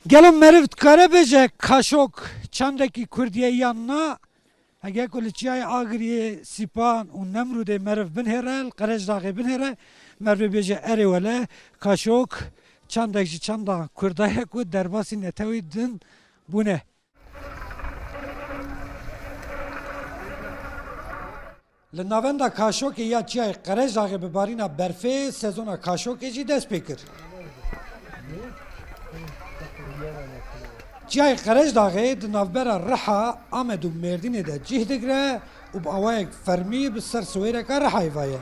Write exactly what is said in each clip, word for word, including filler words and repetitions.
Gelo meriv dikare bêje Kaşok çandekî Kurdî ye yan na? Hege ku li çiyayê Agiriyê, Sîpan û Nemrûdê meriv binhêre, li Qerejdaxê binhêre, meriv ê bêje erê wele, Kaşok çandek ji çanda Kurda ye ku derbasî netewî din bûne. Li navenda Kaşokê ya Çiyayê Qerejdaxê bi barîna berfê sezona Kaşokê jî dest pê kir. Çiyayê Qerejdaxê di navbera Riha, Amed û Mêrdînê de cih digire û bi awayek fermî bi ser siwêreka Rihayê ve ye.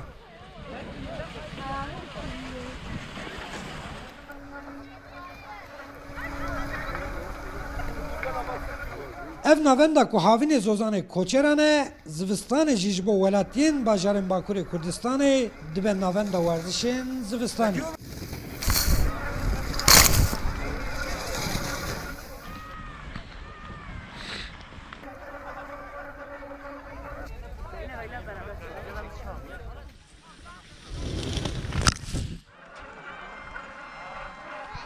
Ev navenda ku havînê zozanê koçeran e, zivistanê jî ji bo welatiyên bajarên Bakurê Kurdistanê dibe navenda werzişên zivistanî.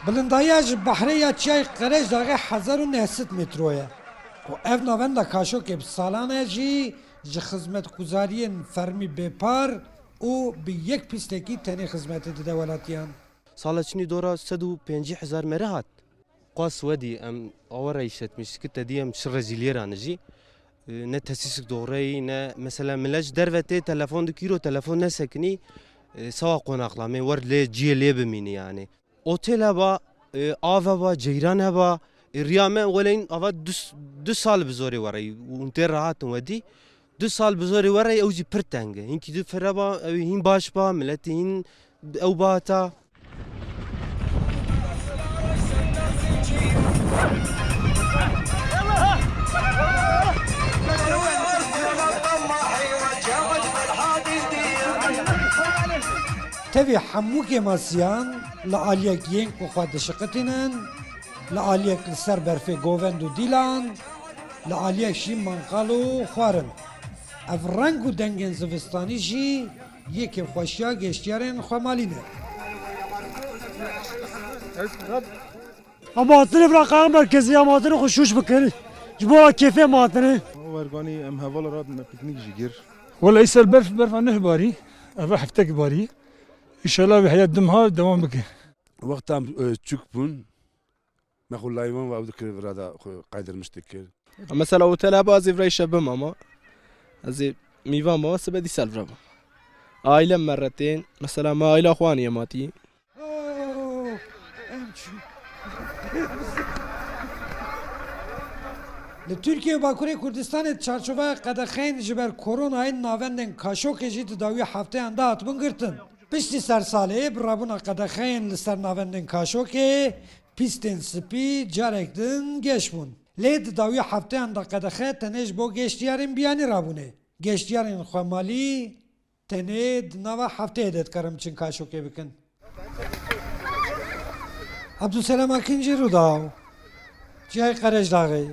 Bilindahiya ji behrê ya Çiyayê Qerejdaxê hezar û neh sed metro ye û ev navenda Kaşokê bi salan e jî ji xizmetguzariyên fermî bêpar û bi yek pîstekî tenê xizmetê dide welatiyan. Sala çinî dora sed û pêncî hezar meriv hat. Qas wedî em awe re îşletmiş, ki te dî em çi rezîliyê re ne jî. E, ne tesîsik doğreyî, ne mesela millet ji derve tê telefon dikî, îro telefon nesekinî, e, sawa qonaxlamê wer lê ciyê lê bimînî yani. Otel heba, e, av heba, ceyran heba, e, riya me weleyn ava du, du sal bi zorê wereyî. Hûn tê rahatin wedî. Du sal bi zorê wereyî ew jî pir teng e. Hinkî du fir heba, ew hîn baş ba, miletî hîn ew bahata. Tevî hemû kêmasiyan li aliyek yên ku xwe dişiqitînin, li aliyek li ser berfê govend û dîlan, li aliyek jî manqal û xwarin. Ev reng û dengên zivistanî jî yê kêfxweşiya geştiyarên xwemalî ne. Em hatine vira qaya merkezî, em hatine xwe şûş bikin. Ji bo kêfê em hatine. Werganî em heval re me piknîk jî kir. Wele îsal berf, berfa neh barî. Eve heftek barî. Înşallah vê heya dimha dewam bike. Wexta em, e, çûk bûn, me xwe laywan ve ew dikir vira da xwe qaydirmiş dikir. Mesela otel heba ez ê vira îşe bim ama ez ê mîvan bim, sibe dîsal vira bim. Aîlem me re tên. Mesela me aîla xwe aniye matî. Li Tirkiye û Bakurê Kurdistanê di çarçoveya qedexeyên ji ber koronayê navendên Kaşokê jî di dawî hefteyan de hatibûn girtin. Piştî sersalê bi rabûna qedexeyên li ser navendên Kaşokê, pîstên spî carek din geş bûn. Lê di dawî hefteyan de qedexe tenê ji bo geştiyarên biyanî rabûne. Geştiyarên xwemalî tenê di nava hefteyê de dikarin biçin Kaşokê bikin. Ebdulselam Akinci, Rûdaw, Çiyayê Qerejdaxê.